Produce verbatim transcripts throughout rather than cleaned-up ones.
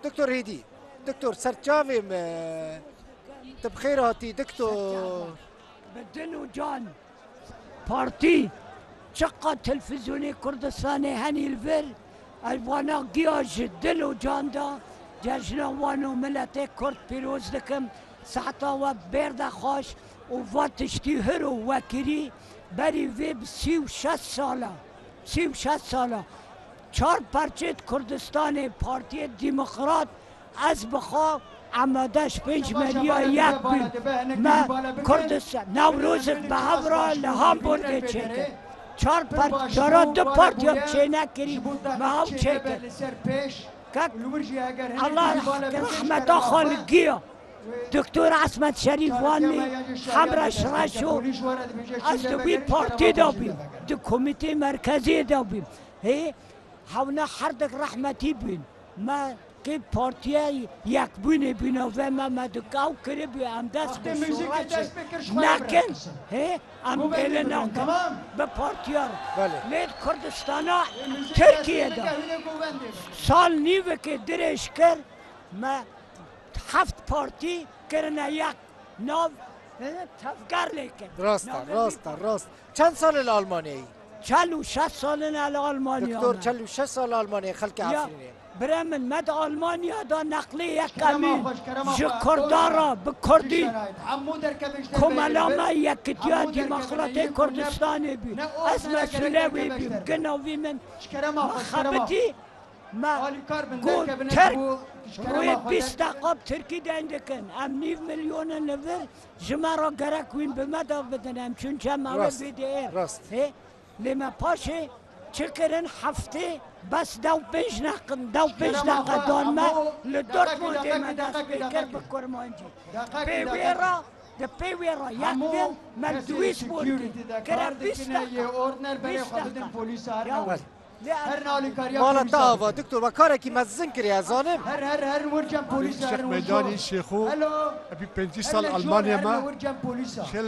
Doktor Hêdî, doktor, ser çavê me. Tu bi xêr hatî, doktor. Bi dil û can. Partî, çiqa televîzyonê Kurdistanê henî li vir, ez wana giya ji dil û can de cejna wan û miletê Kurd pîroz dikim. Seheta we bêrde xweş û va tiştî hir û wekirî berî vê bi sî û şeş sala, sî û şeş sala çar perçê di Kurdistanê Partiyê Demokrat, ez bi xwe amade ji pênc meriya yek bûm. Me Kurdistan, Newrozek bi hev re li Hamburgê çêkir. Çar part, cara du partiya çênekirî, me hev çêkir. Kek, Allah rehmeta xwe li giya. Doktor Esmet Şerîf Wanlî, Hemreş Reşo, ez di wî partî de bîm, di komîtê merkeziyê de bîm. Hê, hewna her dek rehmetî bîn. Me kê partiya yekbûnê bîna ve me, me di kaw kiribî, em dest bi şoreşê nekin. Hê, em bêle nakin bi partiya re. Belê. Lê di Kurdistana Tirkiye de sal nîvekê dirêj kir, me heft partî kirine yek nav, e, tevger lê kir. Rast e, rast e, rast. Çend sal e li Almanyayê? Çel û şeş sal in e li Almanya me. Doktor, çel û şeş sal Almanyayê, xelkê Efrînê. Bire min, me di Almanya de neqlê yekemîn ji Kurdan re bi Kurdî komela me Yekitiya Demokratê Kurdistanê bû. Ez mesûlê wî bûm, gina wî min xebitî. Me got Tirk rûyê bîst deqa bi Tirkî deng dikin. Em nîv milyon in li vir, ji me re gerek wîn bi me de bidin. Em çûn cem ew ê B D R. Rast. Hê, lê me paşê çi kirin, heftê bes dew pênc neqin, dew pênc deqa dan me, li Dortmundê me dest pê kir bi kurmancî. Pê wê re, di pê wê re yek bin me Duisburgê kire bîst deqa. Bîst deqa. Ya. Mala te ava, doktor, we karekî mezin kiriye, ez zanim. Her, her, her wir cem polîs, her wir cem polîs. Şêxo, ebî pêncî sal Almanya me, şel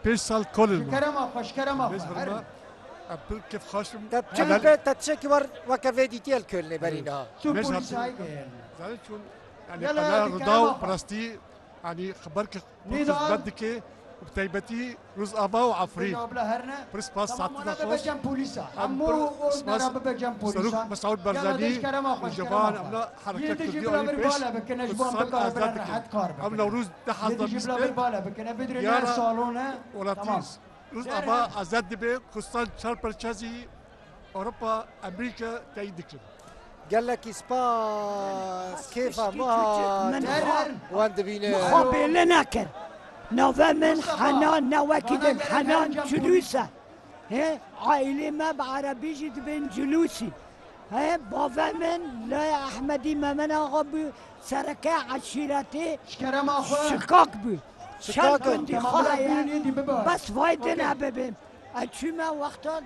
pênc sal Kolin me. Kerema xwe, kerema xwe. Em pir kêfxweş im. Te çi bi te tişekî war weke vê dîtiye li Kölnê berî niha? Tu polîs hay. Zanî çûn, yani, qala rida û bi rastî, yani, xeber ki Nîdan. Xizmet dike, bi taybetî Rojava û Efrîn. Pir spas, saetî xweş. Em pir spas Serok Mesûd Barzanî û cevan, em ne hereket kurdî anî pêş, Kurdistan azad dikin. Em Newroz du hezar bîst pênc ya re welatî Rojava azad dibe, Kurdistan çar perçe zî Ewropa, Amerîka teyîd dikin. Gelekî spas, kêfa min hat wan dibîne. Min xwe bêle nekir. Navê min Henan, ne wekî din, Henan Culûs e. Hê, aîlê me bi erebî jî dibên Culûsî. Hê, bavê min Lê Ehmedî Memen Axa bû, sereke eşîretê Şikak bû. Çend gundî xwe heye, bes vay din e bibêm. Ez çûme wexta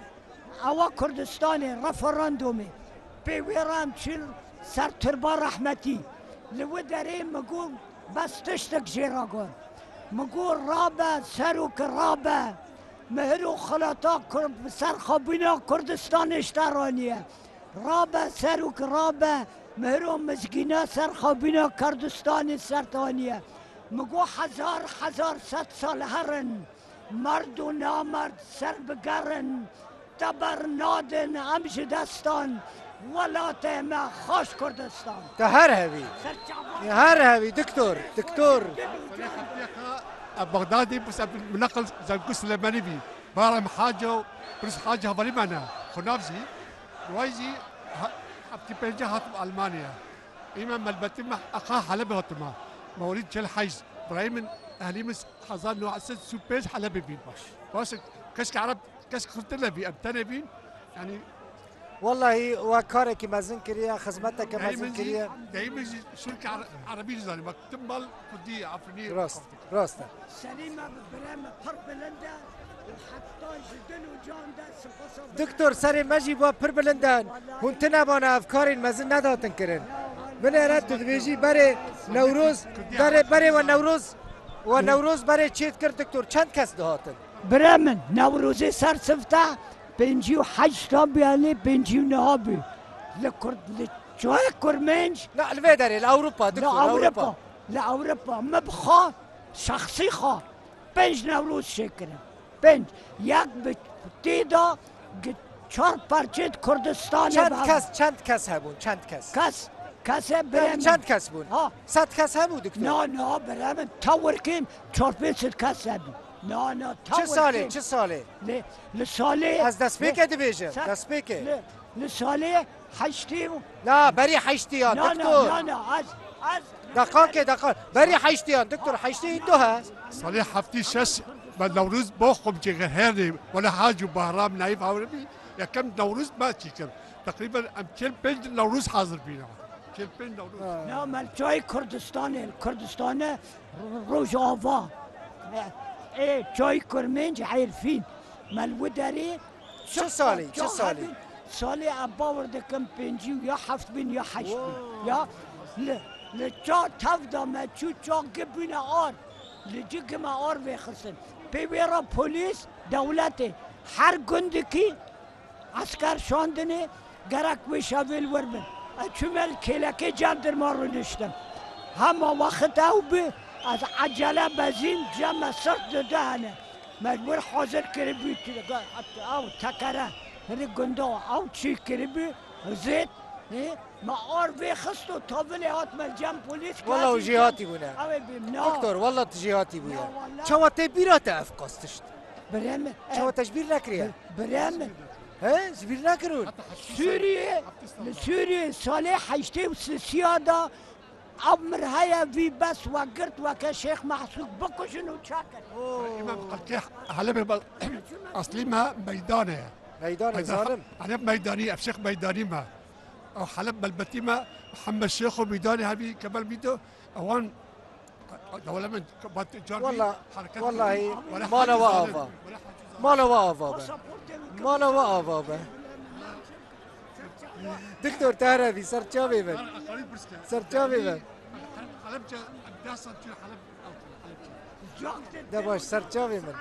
ewa Kurdistanê, referandumê. Pê wê re em çûn ser tirba rehmetî. Li wî derê min got, bes tiştek jê re got. Min got, rabe, serok rabe. Mihir û xilata Kur-, serxwebûna Kurdistanê ji te re aniye. Rabe, serok rabe. Mihir û mizgîna serxwebûna Kurdistanê ser te aniye. Min got, hezar, hezar, sed sal herin. Merd û namerd ser bigerin, te bernadin em ji destan, welatê me xweş Kurdistan. Te her hevî. Serçava. Her hevî, doktor, doktor. Serê xetiyeka, e, Bexdadê, bise min neqil Zengû Silêmanî bî. Bara em haca û pirs haca hevalî me ne. Xunav zî, way zî, ha-, heftî pêncî hatim Almanya. Îme melbetî me eqa Helebê hatime. Mewlîd çel heyş. Birayê min, ehlî min hezar neh sed sî û pênc Helebê bîn. Baş. Baş e, keşke Ereb, keşke xurtir nebî, em tenê bîn. Yani, wellahî we karekî mezin kiriye, xizmeteke mezin kiriye. Deyî min jî şûrke Ere-, Erebî zanî. Bak, tim mal Kurdî, Efrînî. Rast, rast e. Serê me bi birê me pir bilind e û heta ji dil û can de sipasa. Doktor, serê me jî bi pir bilind e. Hûn tune bana ev karên mezin nedatin kirin. Binêre tu dibêjî berê Newroz, berê, berê we Newroz, we Newroz berê çêt kir doktor, çend kes dihatin? Birê min, Newrozê ser sifte pêncî û heşt bû, yanî pêncî û neh bû. Li Kurd, li Çaye Kurmenc. Na, li vê derê, li Ewropa, li doktor, Ewropa. Ewropa. Li Ewropa. Me bi xwe, şexsî xwe, pênc Newroz çêkirin. Pênc. Yek bi tê de gi-, çar parçeyê Kurdistanê. Çend kes, çend kes hebûn, çend kes? Kes, kes e. Yani birem. Çend kes bûn? Ha. Sed kes hebû, doktor? Na, na, birem, tewirkî çar pênc sed kes hebû. Na, na, tewirkî. Çi salê, çi salê? Li, li salê. Ez destpêkê dibêjim, destpêkê. Li, li salê heştê û. Na, berî heştiyan, doktor. Na, na, na, ez, ez. Deqakê, deqa-, berî heştiyan, doktor, heştê du he. Salê heftê şeş, me Newroz bo xwe çêkir hernê, wele hac û bahram nayîf hawre bî, yekem Newroz me çêkir. Teqrîben em çil pênc Newroz hazir bîne. Çil pênc Newroz. Ha. Na, me li çayê Kurdistanê, Kurdistanê Rojava. Ê, çayê Kurmenc Hêrfîn. Me li wî derê. Çi salî, çi salî? Salê ez bawer dikim pêncî û ya heft bin ya heşt bin. Wow. Ya, li, li ça tev de me çû, ça gibîne ar. Li cî gime ar vêxistin. Pê wê re polîs, dewletê, her gundikî esker şandinê, gerek wê şevê li wir bin. Ez çûme li kêlekê cendirma rûniştim. Hema wexit ew bi, ez ecele bezîm, cem me sirt dide hene. Me li wir hazir kiribû, ew tekere, hinî gunda ew çî kiribû, zêt, ê, me ar vêxist û tavilê hat me li cem polîs. Wela û jêhatî bûne. Ew ê bîm, na. Doktor, wela tu jêhatî bûye. Ya, wela. Çawa tê bîra te ev qas tişt? Birem, çawa te ji bîr nekiriye? Birem. He? Ji bîr nekirûn? Sûriyê, li Sûriyê salê heştê û sisiya da ev mir heye vî bes we girt weke Şêx Mehsûd bikujin û çakin. Îmam xelkê Helebê be-, eslî me Meydanê ye. Meydanê zalim. Heleb Meydanî, ev Şêx Meydanî me. Ew Heleb melbetî me, Mihemed Şêx û Meydanê hebî, Kemal Mîdo, ewan Dewlemen, bat can Walla, hareket wallahî, wala mala haciz wa zalim. Ava. Wala haciz zalim. Mala wa ava be. Mala wa ava be. Doktor Tahir Efî, ser çavê be. Ser çavê be. Halepçe, deh saat Halep, Halepçe. De baş, ser çavê min.